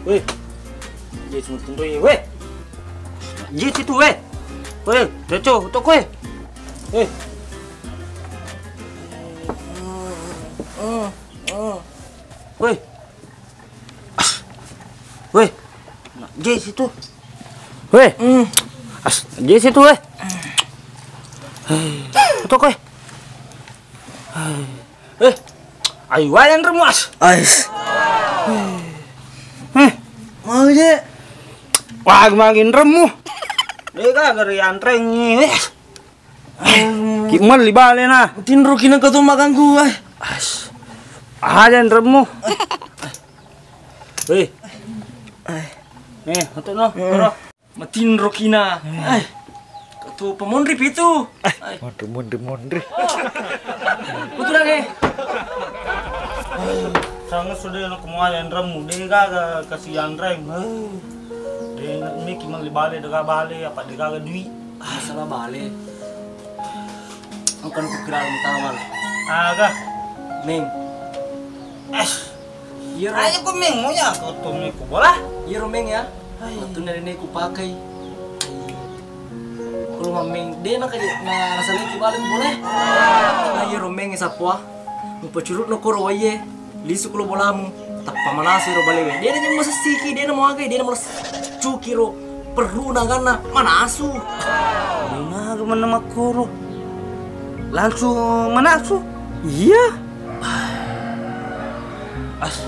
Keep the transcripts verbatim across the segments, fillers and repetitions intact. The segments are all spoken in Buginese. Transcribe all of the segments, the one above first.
Weh. Jadi semua tinro ye, weh. Jadi situ, weh. Weh, Coco, toko, weh. Weh. Weh. Weh. Nah, je situ. Weh. Hmm. As, je situ, weh. Hei, toko, weh. Hei. Eh, ayo wae anremu, As. Ais. Eh. Mau je. Wah, makin remu. Dega gari antrengi. Ki melli bale na. Tinro ki nengka to maganggu, eh. As. Aja anremu. Weh. Eh. Nih, untuk no, toro. Matinro kina. Eh. Katu pamonri pitu. Eh. Monri, monri, monri. Betul, eh. Sangat sudah nak kemana anremu, dega ga kasih anreng. Eh. Dega meki melli bale, dega bale, apa dega ga duit. Masalah bale. Engka kukira mutawal. Aga? Meng. Es. Iya, Ro. Ayo ku Meng, mau ya, aku tuh Meng ku bola. Iya, Ro, Meng ya. Hai. Waktu nenek ku pakai. Kalau mameng, dena kaje na rasa lagi bale boleh. Nah, iya, Ro, Meng, sapua. Mupacuruk no koro waye. Lisu kulo bolamu, tappa manasui ro balewe. Dena nyammo sessiki, dena mo agai, dena mo cuki ro perruna ganna manasu. Dena aga manna makkoro. Langsung manasu? Iya. As.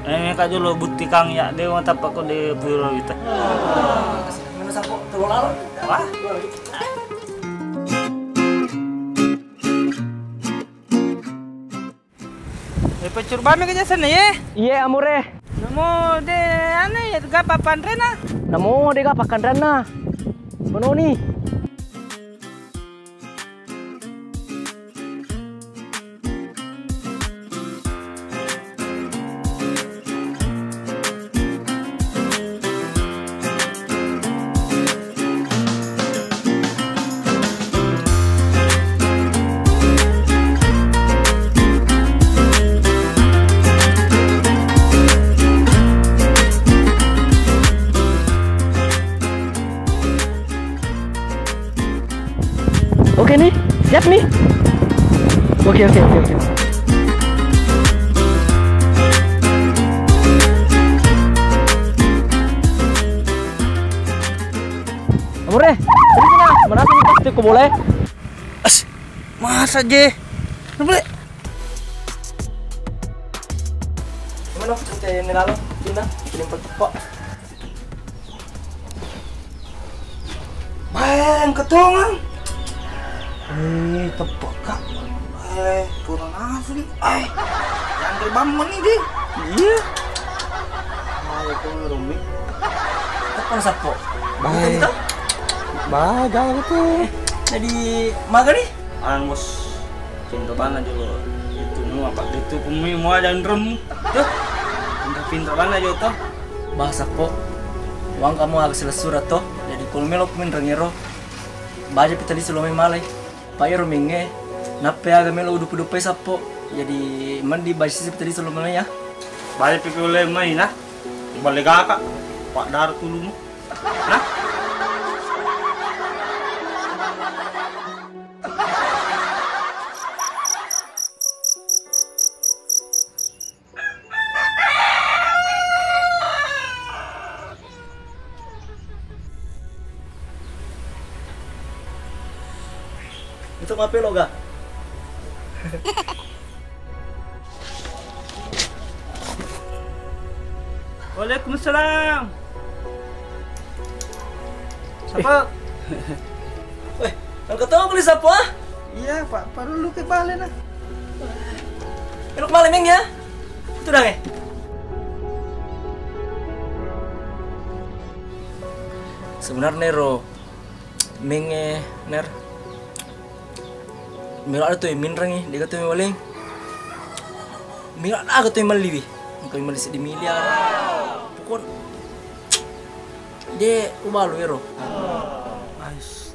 Eh, ka jolo bukti kang ya, de tappa ko de pura wita. Mana sapo, telo lalo. Wah. Eh, pecur bame ke jasana ye? Iye, amure. Namo de ane ya ga papanrena? Namo de ga pakanrena. Menoni. Oke nih, siap nih. Oke, oke, oke, oke. Amore, tadi mana? Mana sih pas ko boleh? As, masa je? Mana boleh? Mana? Nanti ini lalu, pindah, pindah tempat kok. Bae, engka tongang. Eh, teppekka. Eh, pura nasu ni. Eh, yanre bammu ni di. Iya. Ayo, ko romi. Apa sappo? Bae. Bukan itu? Bae, gawe tu. Jadi, maga ni? Angus. Pinro bana jolo itu mua, Pak. Itu kumi mua janrem. Tuh. Pinro-pinro bana jolo to. Bah, sappo. Uang kamu aga silessureng to. Jadi kalau melo kuminreng ero, baja pitalisu lo mai malai. Pak, ero mengnge, nappe aga melo uduppe-duppe sappo. Jadi mending baja sisi pitalisu lo mai ya. Baja pi pole mai na. Bale gaka. Pak, dar tulumu. Nah. Itu mape lo ga? Waalaikumsalam. Sapa? Weh, engka to beli sapa? Iya, Pak, parellu ke bale na. Elok bale meng ya. Itu dah eh. Sebenarnya ro meng eh ner. Melo ada tu minrengi, dega tu waleng. Melo ada aga tu melli wi. Engka melli seddi miliar. Pokok de ubalu ero. Ais.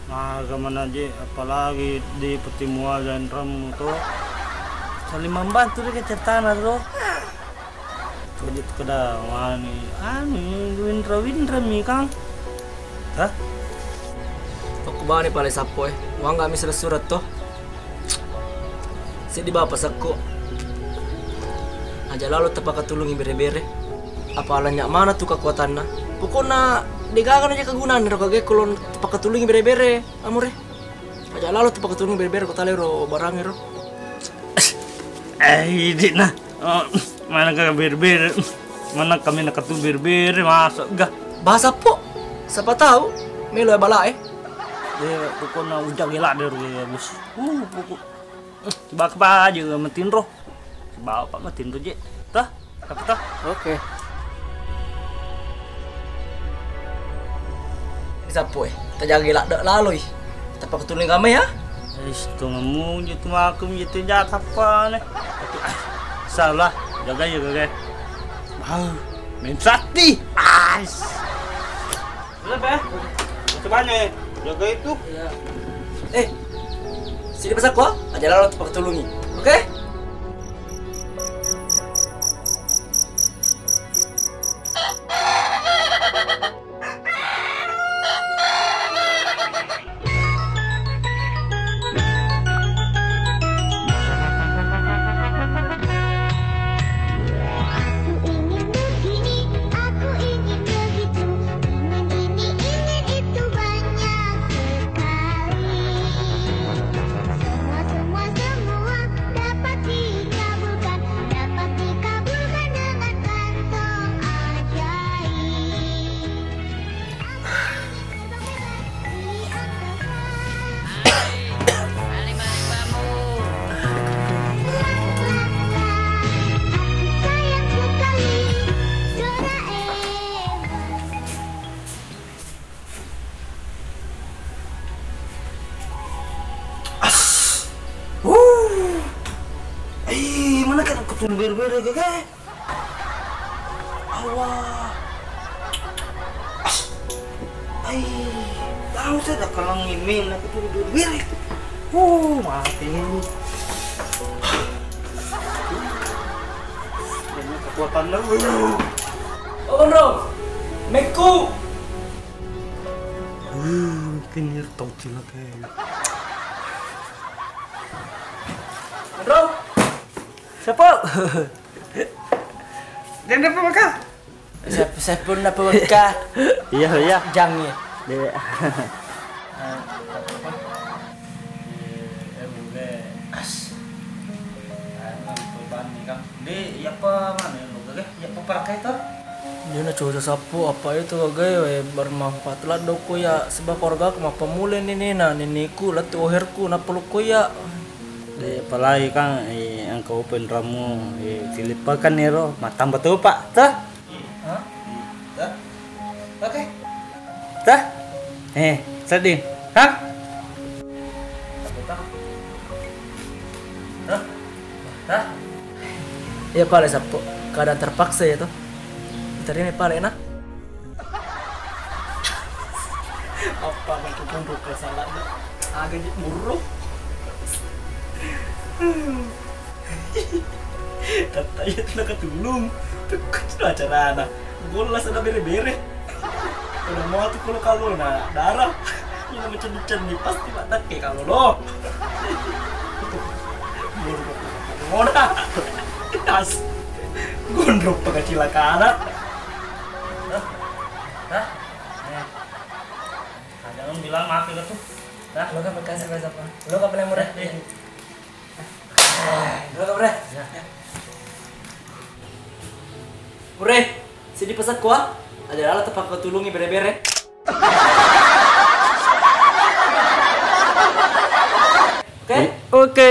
Maga mana je, apalagi di pertemuan dan remu to. Saling membantu deh ceritana to. Kode kada wani anu winra-winra mi kang. Hah? Tokko bani pale sappo e. Wangga mi sura-sura to. Seddi bapa sakko. Aja lalo tapakatulungi bere-bere. Apa alanya mana tu kekuatanna? Pokokna degaga naja kegunaan ro kage kolon tapakatulungi bere-bere. Amore. Aja lalo tu pakatunu bere-bere ko talero barang ero. Eh, idi na. Oh, mana ka bere-bere? Mana kami nakatu bere-bere masuk ga? Bahasa po. Siapa tahu melo ya bala e. Dia pokoknya ujak gelak dia ro ya bos. Uh, pokok. Coba apa aja matinro. Bawa Pak matinro je. Tah, apa tah? Oke. Ini sapo e? Tajaga ladde laloi. Tapakatulung kami ya? Is, tunggu je tu aku je tu jahat apa ne? Salah, jaga ya jaga. Bau, main sakti. Ais. Udah, Beh. Cobanya ya. Jaga itu. Iya. Eh, sini pesan gua, aja lalu tempat tulungi. Oke? Aku ingin begini, aku ingin begitu, ingin ini, ingin itu banyak sekali. Semua, semua, semua dapat dikabulkan, dapat dikabulkan dengan kantong ajaib. As. Wuh. Ai, mana kan aku tunggu bere-bere, Kak? Allah. As. Ai, tahu saya dah kalau ngemil aku tuh berdiri. Uh, mati ini. Banyak kekuatan dah. Oh, Bro. Mekku. Uh, mungkin dia tahu cilaka ya. Bro. Siapa? Jangan apa maka? Siapa siapa nak pemeka? Iya, iya. Jangan. Dek. As. Di apa mana lo gak? Ya apa pakai tuh? Dia na coba sapu apa itu gagai we bermanfaat lah doko ya sebab keluarga aku mapamule nini na niniku latu oherku napalukku ya. De apalagi kan eh, engka open ramu eh, silippakan nero matamba topa tah. Hah? Tah? Oke. Tah? Eh, sedih. Hah? Tah? Tah? Iya pale sappo. Keadaan terpaksa ya toh. Terima pale nah. Apa aku punduk ke sana? Agak di buruk. Tatta iya tu nakatulung. Pekko tu acarana. Golla sada bere-bere. Udah mau tu kalau kalau na darah. Ini macam-macam nih pasti mak takke kalau lo. Gondrong. As. Gondrong pengacilakana. Hah? Hah? Ada orang bilang maaf itu. Hah? Lo kan bekas apa? Lo kan pernah murah? Eh, eh. Dua, Bro. Bro, seddi pesekko, ah. Aja lalo tapakatulungi bere-bere. Oke? Oke.